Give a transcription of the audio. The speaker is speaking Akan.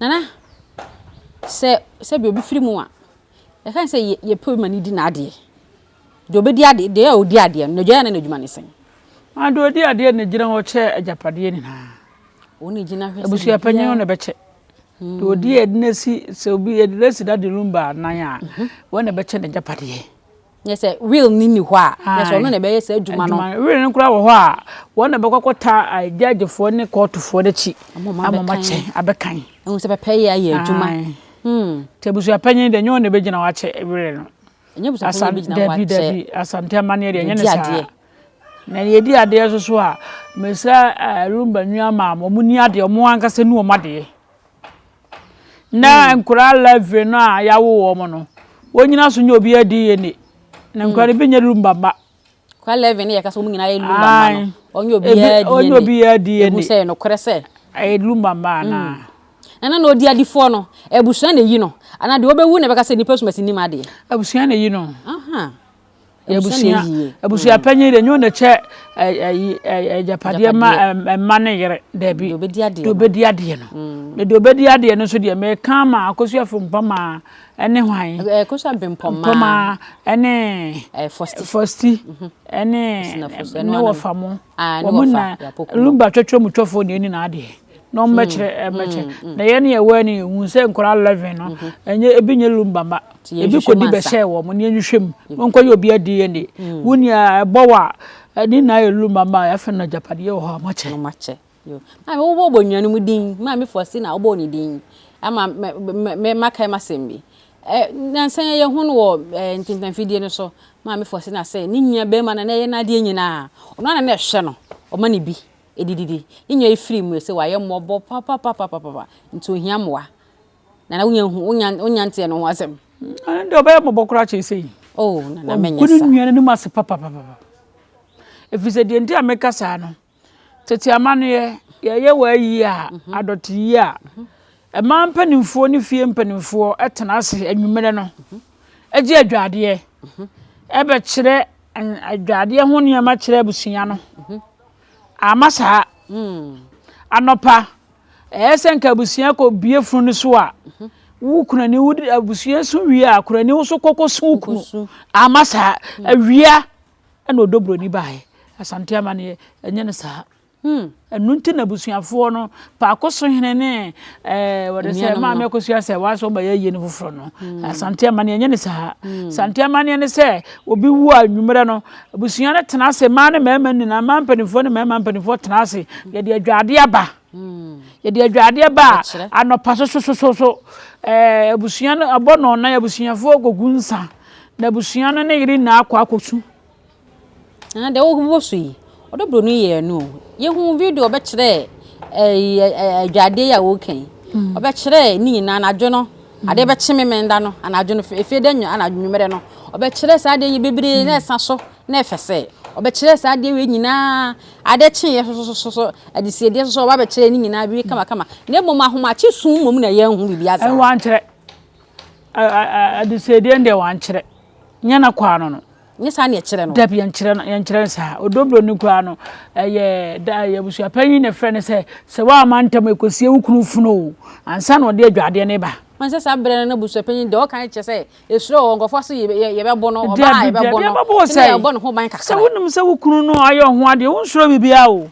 Nana, sɛ sɛbi obi firi mu a, yɛka ne sɛ yɛpɛ obi ma no di n'adeɛ. Deɛ ɔbɛdi adeɛ, deɛ a ɔdi adeɛ no, n'adwuma ne n'adwuma ne sɛn? Ah, deɛ ɔdi adeɛ na gyina hɔ kyɛ agyapadeɛ nyinaa. Wɔn na gyina hwɛ sɛ Abusua panyin no na ɛbɛkyɛ. Deɛ ɔdi yɛde no asi, sɛ obi yɛde no asi daddy lumba anan a, wɔn na ɛbɛkyɛ n'agyapadeɛ. Nyɛ sɛ will ni ni hɔ a, nyɛ sɛ ɔno na ɛbɛyɛ saa adwuma no. Will no koraa wɔ hɔ a, wɔn na ɛbɛkɔ akɔta gyɛɛgyefoɔ ne kɔɔtofoɔ no akyi ama wɔn akyɛ abɛkan. Ɛhu sɛ pɛpɛ yɛ ayɛ adwuma. Nti abusua panyin deɛ, ɛnyɛ wɔn na ɛbɛgyina hɔ akyɛ will no. Ɛnyɛ abusua panyin na ɛbɛgyina hɔ akyɛ. Dabi dabi, Asante amanneɛ deɛ ɛnyɛ ne saa. Na yɛdi adeɛ nso so a, mesrɛ Lumba nua maa wɔn ni adeɛ, wɔn ankasa ni wɔn adeɛ. Na nkwadaa 11 no a yɛawo wɔn no, wɔnyina so nyɛ obiara DNA. Na nkwadaa no bi nyɛ Lumba mma. Nkwadaa 11 no yɛka sɛ wɔn nyinaa yɛ Lumba mma no, wɔnyɛ obiara DNA. Wɔnyɛ obiara DNA. Ehu sɛ nokorɛ sɛ. Ɛyɛ Lumba mma anaa? Nana na ɔdi adifoɔ no, abusua na ɛyi no, anaa deɛ ɔbɛwu na ɛbɛka sɛ nnipa sumasi nim adeɛ? Abusua na ɛyi no. Abusua abusua panyin deɛ nyɛ ɔna kyɛ ɛyi agyapadeɛ ma mma ne yere daabi. Deɛ ɔbɛdi adeɛ no. Na deɛ ɔbɛdi adeɛ no nso deɛ mɛka ama Akosua Frimpɔmaa ɛne hwan? Akosua Brempɔmaa ɛne Fosti ɛne ne wɔfa mo. Wɔn na Lumba twɛtwɛ mu twɛfoɔ na ɛni n'adeɛ. Na wɔn bɛkyerɛ ɛbɛkyɛ. Na yɛn yɛ wɔ ne yɛhu sɛ nkwadaa 11 no ɛnyɛ ebi nyɛ Lumba mma. Ebi kɔdi bɛhyɛɛ wɔn ne yɛnhwehwɛ mu na wɔnkɔyɛ obi DNA. Wo nua ɛbɔ wo a ne nyinaa yɛ Lumba mma a yɛafrɛ no agyapadeɛ wɔ hɔ a moakyɛ. Moakyɛ. Yo. Maame wobɔbɔ nuanom din. Maame Faustina wobɔɔ ne din ama me makae m'asɛm bi. Nansa yi yɛhu no wɔ ntentanfidie no so. Maame Faustina sɛ ne nua barima na na ɛyɛ n'adeɛ nyinaa. Ɔno ara na na ɛhwɛ no. Ɔma no bi dididi. Ne nua yi firi mu sɛ wayɛ mmɔbɔ papapapapapa nti ohia mmoa. Nana wonya hu wonya wonya nteɛ no ho asɛm. Ɛno deɛ ɔbɛyɛ mmɔbɔ koraa kyɛn sei. Oh nana menyɛ saa. Ɔgu ne nua no anim ase papapapa. Ɛfiri sɛ deɛ nti a meka saa no, tete amanneɛ yɛyɛ wɔ ayi a, adɔteyie a, mmaa mpanimfoɔ ne fie mpanimfoɔ tena ase anwummerɛ no gye adwadeɛ bɛkyerɛ adwadeɛ ho nneɛma kyerɛ abusua no. Amma saa. Anɔpa, ɛyɛ sɛ nka abusua kɔ bie funu no so a, wo kunani wo abusua su wie a, kunani wo so kɔkɔ su wo kunu. Amma saa. Awia ɛna ɔdɔ buroni baeɛ. Asante amanneɛ, ɛnyɛ no saa. Ɛno nti na abusuafoɔ no, Paako so hene ne ɛɛ wɔde sɛ maame akosua sɛ wɔasɛ wɔbɛyɛ yie no foforɔ no. Asante amanneɛ ɛnyɛ no saa. Asante amanneɛ ne sɛ obi wu a anwummerɛ no, abusua no tena ase, mmaa ne mmarima nyinaa, mmaa mpanimfoɔ ne mmarima mpanimfoɔ tena ase. Yɛde adwadeɛ aba. Yɛde adwadeɛ ba a, anɔpa sosososo ɛɛ abusua no abɔ nnɔnnan, abusuafoɔ kɔgu nsa. Na abusua no ne yere nyinaa akɔ akɔsu. Na deɛ wobɔ so yi, ɔdɔ broni yɛɛ no o. Yɛhuu video ɔbɛkyerɛɛ ɛyi adwadeɛ yi a wɔreka yi. Ɔbɛkyerɛɛ ne nyinaa anadwo no, adeɛ bɛkye Memenda no, anadwo no, efie da anadwo nwummerɛ no. Ɔbɛkyerɛɛ saa adeɛ yi bebree na ɛsa so na ɛfɛ sɛ. Ɔbɛkyerɛɛ saa adeɛ wei nyinaa, adeɛ kyeeɛ sosososo, adesiedeɛ soso ɔba bɛkyerɛɛ ne nyinaa bi kamakama. Na mmom ahomakye sum mmom na yɛnhu biribiara saa. Wankyerɛ. Adesiedeɛ no deɛ wankyerɛ. Nyɛ n'akwaa no no. Nyɛ saa na yɛkyerɛ no. Dabi, yɛnkyerɛ no, yɛnkyerɛ no saa. Odobro no koraa no, ɛyɛ da ɛyɛ abusuapanyin na ɛfrɛ no sɛ, sɛ woamma ntɛm a, ɛkɔsie wo kunu funu o, ansa na ɔde adwadeɛ no reba. Wɔn sɛ saa berɛ no na abusuapanyin deɛ ɔka no kyerɛ sɛ esuro wɔ nkurɔfoɔ so yɛbɛbo no, ɔbaa a Dabi, dabi, yɛbɛbo no, yɛbɛbo wo nti na sɛn? yɛbɔ ne ho ban Sɛ kakra. wonim sɛ wo kunu no ayɛ wo ho adeɛ, wonsuro biribiara o.